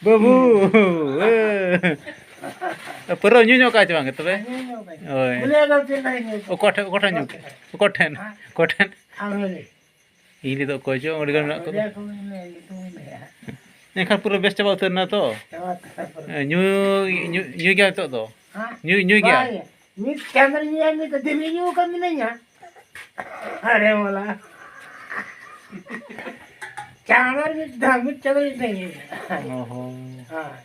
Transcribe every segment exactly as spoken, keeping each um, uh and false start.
ᱵᱟᱹᱵᱩ, ᱮ᱾ ᱯᱟᱹᱣᱨᱟᱹ ᱧᱩ ᱧᱚᱜ ᱠᱟᱜ ᱪᱮ ᱵᱟᱝ ᱛᱚᱵᱮ? ᱦᱳᱭ᱾ ᱚᱠᱚᱭ ᱴᱷᱮᱱ, ᱚᱠᱚᱭ ᱴᱷᱮᱱ ᱧᱩ ᱠᱮᱫ? ᱚᱠᱚᱭ ᱴᱷᱮᱱ? ᱚᱠᱚᱭ ᱴᱷᱮᱱ? ᱤᱧ ᱞᱟᱹᱭ ᱫᱚ ᱚᱠᱚᱭ ᱪᱚ ᱟᱹᱰᱤ ᱜᱟᱱ ᱢᱮᱱᱟᱜ ᱠᱚᱫᱚ᱾ ᱮᱱᱠᱷᱟᱱ ᱯᱩᱨᱟᱹ ᱵᱮᱥ ᱪᱟᱵᱟ ᱩᱛᱟᱹᱨ ᱮᱱᱟ ᱛᱚ? ᱧᱩ, ᱧᱩ, ᱧᱩᱭ ᱜᱮᱭᱟ ᱱᱤᱛᱚᱜ ᱫᱚ? ᱧᱩ, ᱧᱩᱭ ᱜᱮᱭᱟ? ᱵᱟᱭ, ᱢᱤᱫ ᱪᱟᱸᱫᱳ ᱨᱮ ᱧᱩᱭᱟ, ᱢᱤᱫ ᱫᱤᱱ ᱨᱮ ᱧᱩ ᱠᱟᱜ ᱢᱮᱱᱟᱹᱧᱟ᱾ ᱟᱨᱮ ᱢᱟᱞᱟ᱾ ᱪᱟᱸᱫᱳ ᱨᱮ ᱢᱤᱫ ᱫᱷᱟᱣ, ᱢᱤᱫ ᱪᱟᱸᱫᱳ ᱨᱮ ᱢᱤᱫ ᱫᱷᱟᱣ ᱧᱩᱭᱟ᱾ ᱚ ᱦᱚᱸ᱾ ᱦᱳᱭ᱾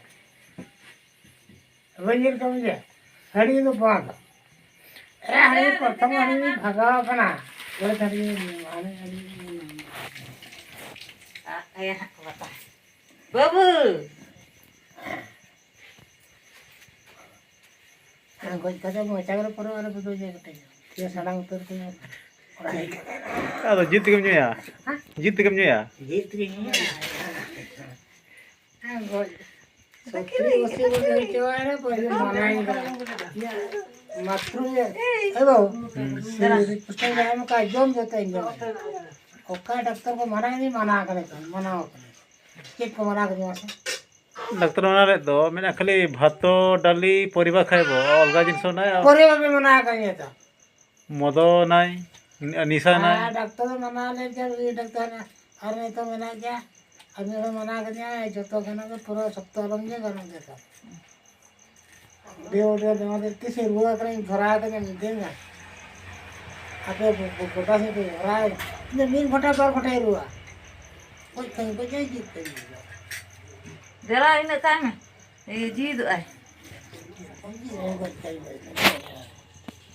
ᱵᱟᱹᱧ ᱧᱮᱞ ᱠᱟᱜ ᱢᱮᱭᱟ? ᱦᱟᱺᱰᱤ ᱫᱚ ᱵᱟᱝ᱾ ᱮ, ᱦᱟᱺᱰᱤ ᱯᱨᱚᱛᱷᱚᱢ ᱦᱟᱺᱰᱤ ᱵᱷᱟᱜᱟᱣ ᱟᱠᱟᱱᱟ᱾ ᱚᱠᱚᱭ ᱦᱟᱺᱰᱤ ᱧᱩᱭᱟ? ᱦᱟᱺᱰᱤ, ᱦᱟᱺᱰᱤ ᱧᱩᱭᱟ᱾ ᱵᱟᱹᱵᱩ᱾ ᱜᱚᱡ ᱠᱟᱛᱮ ᱢᱚᱪᱟ ᱠᱚᱨᱮ ᱯᱚᱨᱮ ᱟᱨᱚ ᱵᱚᱫᱚᱞ ᱡᱟᱭ ᱠᱟᱛᱮ᱾ ᱛᱤᱭᱟᱹ ᱥᱟᱲᱟᱝ ᱩᱛᱟᱹᱨ ᱛᱮ᱾ ᱟᱫᱚ ᱡᱤᱛ ᱛᱮᱜᱮᱢ ᱧᱩᱭᱟ? ᱦᱮᱸ? ᱡᱤᱛ ᱛᱮᱜᱮᱢ ᱧᱩᱭᱟ? ᱡᱤᱛ ᱛᱮᱜᱮ ᱧᱩᱭᱟ᱾ ᱦᱮᱸ, ᱜᱚᱡ᱾ ᱥᱚᱛᱨᱤ ᱵᱚᱪᱷᱚᱨ ᱵᱚᱱ ᱦᱩᱭ ᱦᱚᱪᱚ ᱟᱭᱟ, ᱵᱟᱹᱧ ᱢᱟᱱᱟᱭ ᱠᱟᱱᱟ᱾ ᱢᱟᱛᱨᱚ ᱜᱮ᱾ ᱮ ᱵᱟᱹᱵᱩ, ᱦᱩᱸ᱾ ᱥᱨᱤ ᱠᱨᱤᱥᱱᱚ ᱡᱟᱦᱟᱸ ᱞᱮᱠᱟ ᱡᱚᱢ ᱡᱚᱛᱚᱧ ᱡᱚᱢ᱾ ᱚᱠᱟ ᱰᱟᱠᱛᱚᱨ ᱠᱚ ᱢᱟᱱᱟ ᱠᱟᱹᱫᱤᱧ, ᱢᱟᱱᱟ ᱠᱟᱱᱟ ᱠᱚ, ᱢᱟᱱᱟᱣ ᱠᱟᱱᱟ᱾ ᱪᱮᱫ ᱠᱚ ᱢᱟᱱᱟ ᱠᱟᱹᱫᱤᱧᱟ ᱢᱟᱥᱮ? ᱰᱟᱠᱛᱚᱨ ᱚᱱᱟ ᱨᱮ ᱫᱚ ᱢᱮᱱᱟᱜᱼᱟ ᱠᱷᱟᱹᱞᱤ ᱵᱷᱟᱛᱚ, ᱰᱟᱹᱞᱤ, ᱯᱚᱨᱤᱵᱟ ᱠᱷᱟᱭᱵᱚ, ᱚᱞᱜᱟ ᱡᱤᱱᱤᱥ ᱚᱱᱟ ᱯᱚᱨᱤᱵᱟ ᱯᱮ ᱢᱟᱱᱟ ᱠᱟᱹᱫᱤᱧᱟ ᱛᱚ? ᱢᱚᱫᱚ ᱱᱟᱭ, ᱱᱤᱥᱟ ᱱᱟᱭ᱾ ᱟᱨ ᱰᱟᱠᱛᱚᱨ ᱫᱚ ᱢᱟᱱᱟ ᱞᱮᱫ ᱜᱮᱭᱟ, ᱩᱱᱤ ᱰᱟᱠᱛᱚᱨ ᱟᱨ ᱱᱤᱛᱚᱜ ᱢᱮᱱᱟᱜ ᱜᱮᱭᱟ, ᱟᱨ ᱢᱤᱫ ᱦᱚᱲ ᱢᱟᱱᱟ ᱠᱟᱫᱤᱧᱟ, ᱡᱚᱛᱚ ᱜᱟᱱᱚᱜ ᱜᱮ, ᱯᱩᱨᱟᱹ ᱥᱚᱠᱛᱚ ᱟᱞᱚᱢ ᱧᱩᱭᱟ, ᱜᱟᱱᱚᱜ ᱜᱮᱭᱟ ᱛᱚ᱾ ᱫᱮᱣ ᱫᱮᱣ ᱫᱮᱣ ᱫᱮᱣ ᱛᱤᱥᱮ ᱨᱩᱣᱟᱹ ᱠᱟᱱᱟᱧ, ᱫᱷᱚᱨᱟ ᱠᱟᱫᱤᱧᱟ, ᱢᱤᱫ ᱫᱤᱱ ᱜᱟᱱ᱾ ᱟᱯᱮ ᱜᱚ-, ᱜᱚ-, ᱜᱚᱴᱟ ᱥᱮᱫ ᱯᱮ ᱫᱷᱚᱨᱟ ᱠᱟᱫᱤᱧᱟ᱾ ᱤᱧ ᱫᱚ ᱢᱤᱫ ᱜᱷᱚᱱᱴᱟ, ᱵᱟᱨ ᱜᱷᱚᱱᱴᱟᱧ ᱨᱩᱣᱟᱹᱜᱼᱟ᱾ ᱜᱚᱡ ᱠᱷᱟᱱ ᱜᱚᱡ ᱡᱤᱣᱮᱫ ᱠᱷᱟᱱ ᱡᱤᱣᱮᱫ᱾ ᱫᱮᱞᱟ ᱤᱱᱟᱹᱜ ᱛᱟᱭ ᱢᱮ᱾ ᱮᱭ, ᱡᱤᱣᱤᱫᱚᱜ ᱟᱭ᱾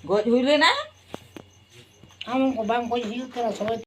ᱜᱚᱡ ᱦᱩᱭ ᱞᱮᱱᱟ᱾ ᱟᱢ ᱠᱚ ᱵᱟᱝ ᱜᱚᱡ ᱦᱩᱭᱩᱜ ᱠᱟᱱᱟ, ᱥᱚᱢᱚᱭ